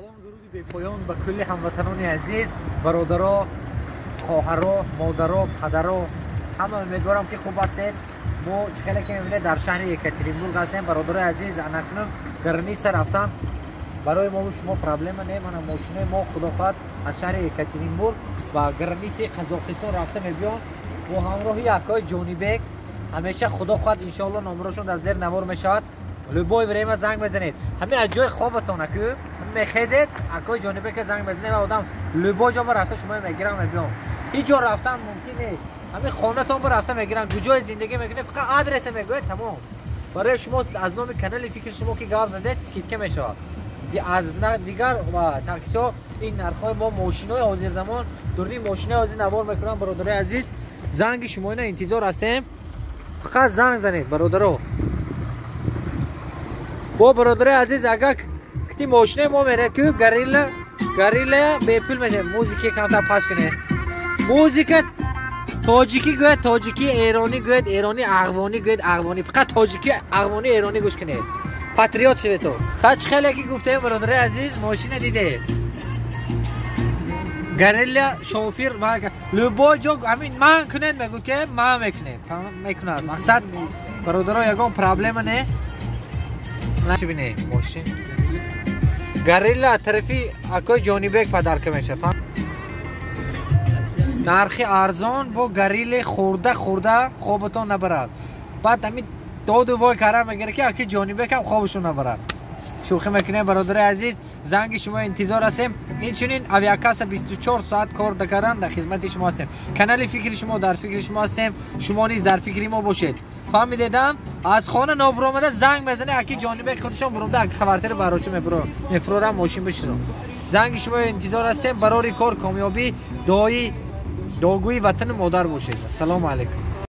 Салом, дуруди бепоён ба кулли ҳамватанони азиз, бародаро, хоҳаро, модаро, падаро, ҳама. Умедворам, ки хуб ҳастед. Мо хеле ки мебинед, дар шаҳри Екатеринбург ҳастем, бародарои азиз. Анакнун граница рафтан барои мо шумо проблема не. Мана мошинои мо, худо хоҳад, аз шаҳри Екатеринбург ба границаи Қазоқистон рафта мебиён бо ҳамроҳи акои Ҷонибек. Ҳамеша, худо хоҳад, иншоалло, номерошон дар зер навор мешавад. Любое время занг мезанед, ҳамин аз ҷои хобатон аку мехезед, акои Ҷонибека занг мезанед ва одам любой ҷо ба рафта шумо мегирам, мебиём. Ҳеҷ ҷо рафтан мумкин нест, ҳамин хонатон ба рафта мегирам. Куҷои зиндагӣ мекунед, фақат адреса мегӯед, тамом. Барои шумо аз номи канали «Фикри шумо» ки гап задед, скидка мешавад. Аз дигар ва таксиҳо ин нархҳои мо, мошинои ҳозирзамон, дурни мошинои ҳозир навор мекунам. Бародарои азиз, занги шумоина интизор ҳастем, фақат занг занед, бародаро. Бо бародарои азиз, агар кити мошинаи мо меред ку, горилла, горилла бепул мешавад. Музика камтар паст кунед. Музика тоҷикӣ гӯяд тоҷикӣ, эронӣ гӯяд эронӣ, ағвонӣ гӯяд ағвонӣ, фақат тоҷикӣ, ағвонӣ, эронӣ гӯш кунед, патриот шавед. Хач хеле ки гуфтаем, бародарои азиз, мошина дидед, горилла, шофир ва любой ҷо ҳамин ман кунед, мегӯ ки ман мекунед, мекунад. Мақсад, бародаро, ягон проблема не. Бине, мошин горилла тарафи акои Ҷонибек подарка мешавад, нархи арзон, бо горилле хӯрда хӯрда хоботон набарад. Баъд ҳамин доду вой кара мегира, ки аки Ҷонибек ҳам хобашон набарад. Шӯхӣ мекунем, бародари азиз. Занги шумо интизор ҳастем. Инчунин авиакасса 24 соат кор кардан дар хизмати шумо ҳастем. Канали «Фикри шумо», дар фикри шумо ҳастем, шумо низ дар фикри мо бошед. Фаҳмидедам? Аз хона нобуромада занг мезане, аки Ҷонибек худашон бурумда, квартира бароча мефурорам, мошин бишино. Занги шумо интизор ҳастем. Барори кор, комёбӣ, дуои дуогӯи ватани модар бошед. Ассалому алайкум.